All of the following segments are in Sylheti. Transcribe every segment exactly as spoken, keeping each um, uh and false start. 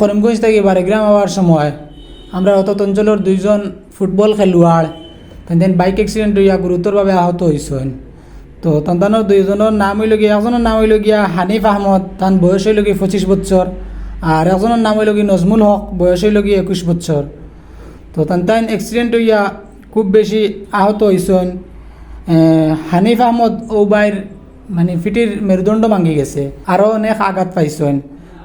করিমগঞ্জ থাকি বারেগ্রাম আওয়ার সময় আমরা অত্র অঞ্চলর দুইজন ফুটবল খেলোয়াড় তান তান বাইক অ্যাক্সিডেন্ট অইয়া গুরুতরভাবে আহত অইছইন। তো তান তানর দুইজনর নাম অইলো গিয়া, একজনর নাম অইলো গিয়া হানিফ আহমদ, তান বয়স অইলো গিয়া পঁচিশ বছর, আর একজনর নাম অইলো গিয়া নজমুল হক, বয়স অইলো গিয়া একুশ বছর। তো তান তান অ্যাক্সিডেন্ট অইয়া খুব বেশি আহত অইছইন। এ, হানিফ আহমদ অউ ভাইর মানে ফিটির মেরুদণ্ড ভাঙ্গি গেছে, আরও অনেক আঘাত পাইছইন।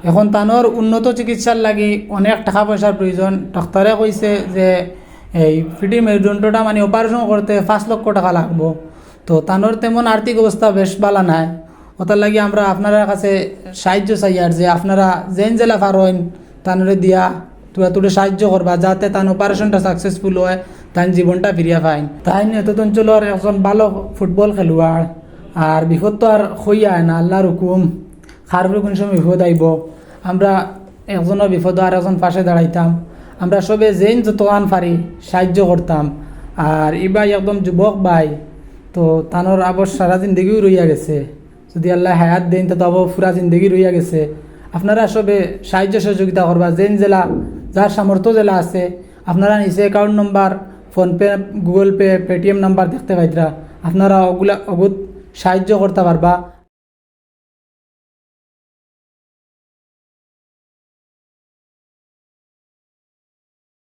এখন তানর উন্নত চিকিৎসার লাগি অনেক টাকা পয়সার প্রয়োজন। ডাক্তারে কইছে যে এই ফিটির মেরুদণ্ডটা মানে অপারেশন করতে পাঁচ লক্ষ টাকা লাগবো। তো তানর তেমন আর্থিক অবস্থা বেশ ভালা নায়, অতার লাগি আমরা আপনারার কাছে সাহায্য চাইয়ার যে আপনারা যেইন যেলা পারইন তানরে দিয়া থুড়া থুড়ি সাহায্য করবা, যাতে তান অপারেশনটা সাকসেসফুল অয়, তান জীবনটা ফিরিয়া পাইন। তাইন অত্র অঞ্চলর একজন ভালো ফুটবল খেলোয়াড়, আর বিপদ তো আর কইয়া না, আল্লাহর হুকুম, কার উপরে কোন সময় বিপদ আইবো। আমরা একজনর বিপদো আর একজন পাশে দাঁড়াইতাম, আমরা সবে যেইন যতখান পারি সাহায্য করতাম। আর ই ভাই একদম যুবক ভাই, তো তানর আবর সারা জিন্দেগিউ রইয়া গেছে। যদি আল্লায় হায়াত দেইন, তে তো আবর পুরা জিন্দেগি রইয়া গেছে। আপনারা সবে সাহায্য সহযোগিতা করবা, যেইন যেলা, যার সামর্থ্য যেলা আছে, আপনারা নিচে account number, PhonePe, Google pay, Paytm number দেখতে পাইতরা, আপনারা অগুলা অগুত সাহায্য করতা পারবা।